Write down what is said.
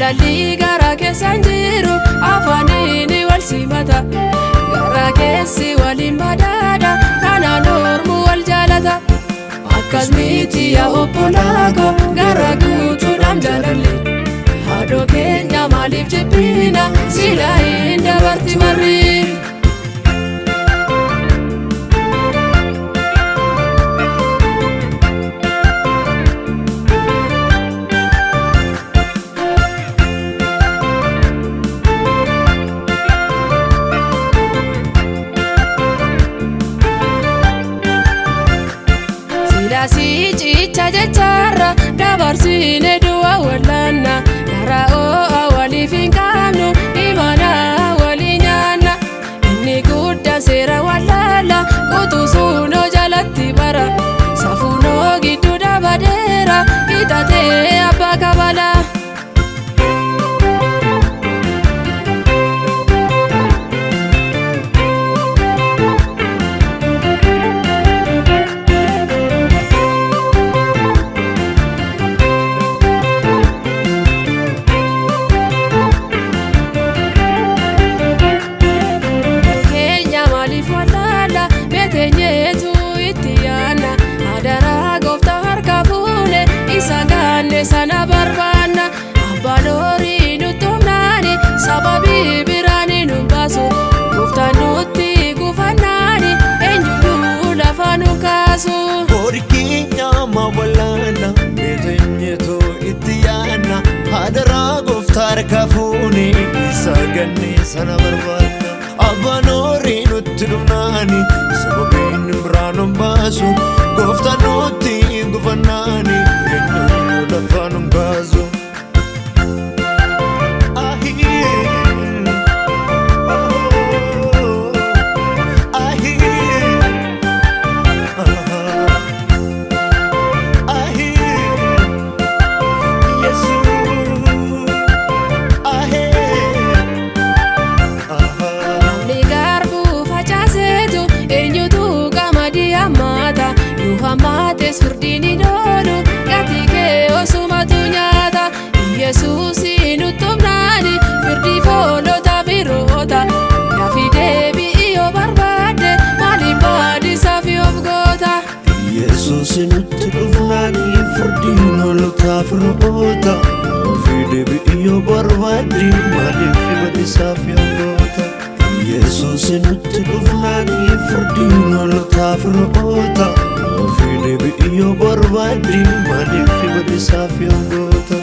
Jaalalli garaa keessan jiru afaaniin wal simata. Garaa keessi waliin badaadha kanaan ormu wal jaalata. Akkas miti yaa obbolaa koo garaa guutuudhaan jaalalle. Haadhoo keenya maaliif jibbina sila hin dabarti barri. Silaasii cicha jecharra dabarsine du'a wallanna. Garaa oo'a waliif hin qabnu imana walii nyaanna. Inni guddaan seera wallaala qutusuunoo jalatti bara. Safuunoo gidduu dabadeera hiixatee abbaa kabala. Keenya maaliif wallaala meeteenyeetu itti yaanna. Adaraa gooftaa harka fuune isa gaanne sana barbaanna. Abbaan horii nutti humnaani sababii biraani nu baasu. Gooftaan nutti gufannaani eenyuyyuu lafa nu kaasu. Horii keenya ma wallaala meeteenyeetu itti yaanna. Adaraa gooftaa harka fuune isa ganne sana barbaanna. Abbaan horii nutti dhufnaani sababiin biraa nu baasu. Gooftaan nutti gufannaani eenyuyyuu lafa nu kaasu. Namni garbuu facaaseetu eenyutu qamadii hammaata. Yoo hammaates firdiin hin oolu gatii kee osumatu nyaata. Yesuus nutti humnaani firdii foolota firoota. Gaaffii deebii yoo barbaadde maaliif baadisaaf of goota? Yesuus nutti dhufnaani firdiin hoolotaaf ro'oota. Ofii deebi'i yoo barbaadde maaliif badisaaf yaaddoota? Yesuus nutti dhufnaani firdiin hoolotaaf ro'oota. Ofii deebi'i yoo barbaadde maaliif badisaaf yaaddoota?